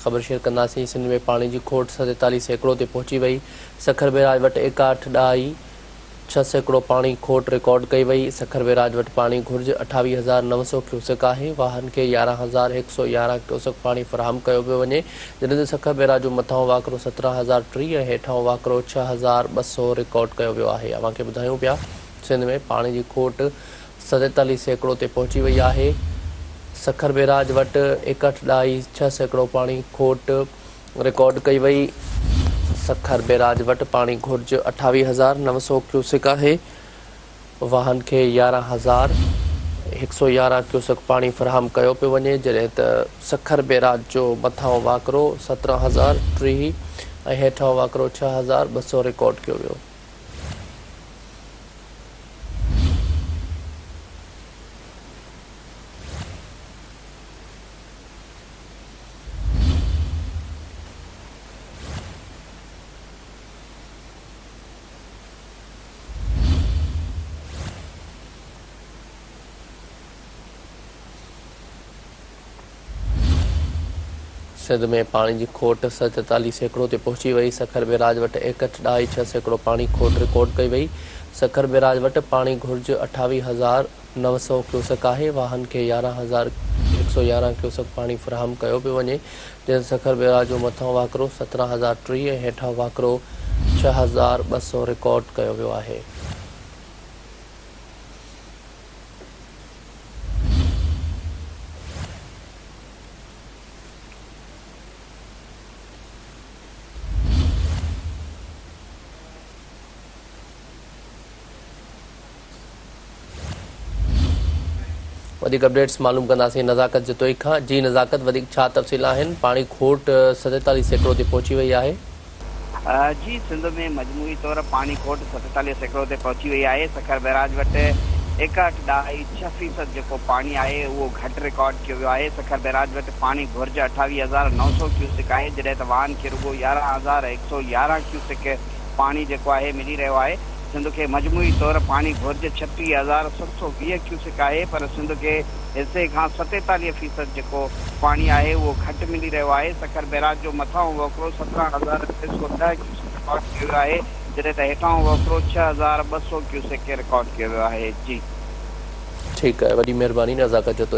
خبر شيئر ڪنداسين، سنڌ ۾ پاڻي جي کوٽ 47% تي پهچي وئي، سکر بئراج وٽ ايڪاهٺ ڏهائي 6% پاڻي کوٽ رڪارڊ ڪئي وئي، سکر بئراج وٽ پاڻي گهرج 28900 ڪيوسڪ آهي، واهن کي 11111 ڪيوسڪ پاڻي فراهم ڪيو پيو وڃي، جڏهن ته سکر بئراج جو مٿانهون وهڪرو 17030 ۽ هيٺانهون وهڪرو 6200 رڪارڊ ڪيو ويو آهي، اوهان کي ٻڌايون پيا سنڌ ۾ پاڻي جي کوٽ 47% تي پهچي وئي آهي، سکر بئراج وٽ ايڪهٺ ڏهائي 6% پاڻي کوٽ رڪارڊ ڪئي وئي، سکر بئراج وٽ پاڻي گهرج 28900 ڪيوسڪ آهي، واهن کي 11111 ڪيوسڪ پاڻي فراهم ڪيو پيو وڃي، جڏهن ته سکر بئراج جو مٿانهون وهڪرو 17030 ۽ هيٺانهون وهڪرو 6200 رڪارڊ ڪيو ويو. سنڌ ۾ پاڻي جي کوٽ 47% تي پهچي وئي، سکر بئراج وٽ ايڪهٺ ڏهائي 6% پاڻي کوٽ رڪارڊ ڪئي وئي، سکر بئراج وٽ پاڻي گهرج 28900 ڪيوسڪ آهي، واهن کي 11111 ڪيوسڪ پاڻي فراهم ڪيو پيو وڃي، جنهن سکر بئراج جو مٿانهون وهڪرو 17030 ۽ هيٺانهون وهڪرو 6200 رڪارڊ ڪيو ويو آهي. وڌيڪ اپڊيٽس معلوم ڪنداسين نزاڪت جتوئي کان جي نزاڪت وڌيڪ ڇا تفصيل آهن پاڻي کوٽ 47% تي پهچي وئي آهي. جي سنڌ ۾ مجموعي طور پاڻي کوٽ 47% تي پهچي وئي آهي، سکر بئراج وٽ ايڪهٺ ڏهائي 6 فيصد جيڪو پاڻي آهي اهو گهٽ رڪارڊ ڪيو ويو آهي، سکر بئراج وٽ پاڻي گهرج 28900 ڪيوسڪ آهي جڏهن ته واهن کي رڳو 11111 ڪيوسڪ پاڻي جيڪو آهي ملي رهيو آهي، سنڌ کي مجموعي طور پاڻي گهرج 36720 ڪيوسڪ آهي پر سنڌ کي حصي کان 47 فيصد جيڪو پاڻي آهي اهو گهٽ ملي رهيو آهي، سکر بئراج جو مٿانهون وهڪرو 17310 ڪيوسڪ رڪارڊ ڪيو ويو آهي جڏهن ته هيٺانهون وهڪرو 6200 ڪيوسڪ رڪارڊ ڪيو ويو آهي. جي. ٺيڪ آهي وڏي مهرباني نزاڪت جتوئي.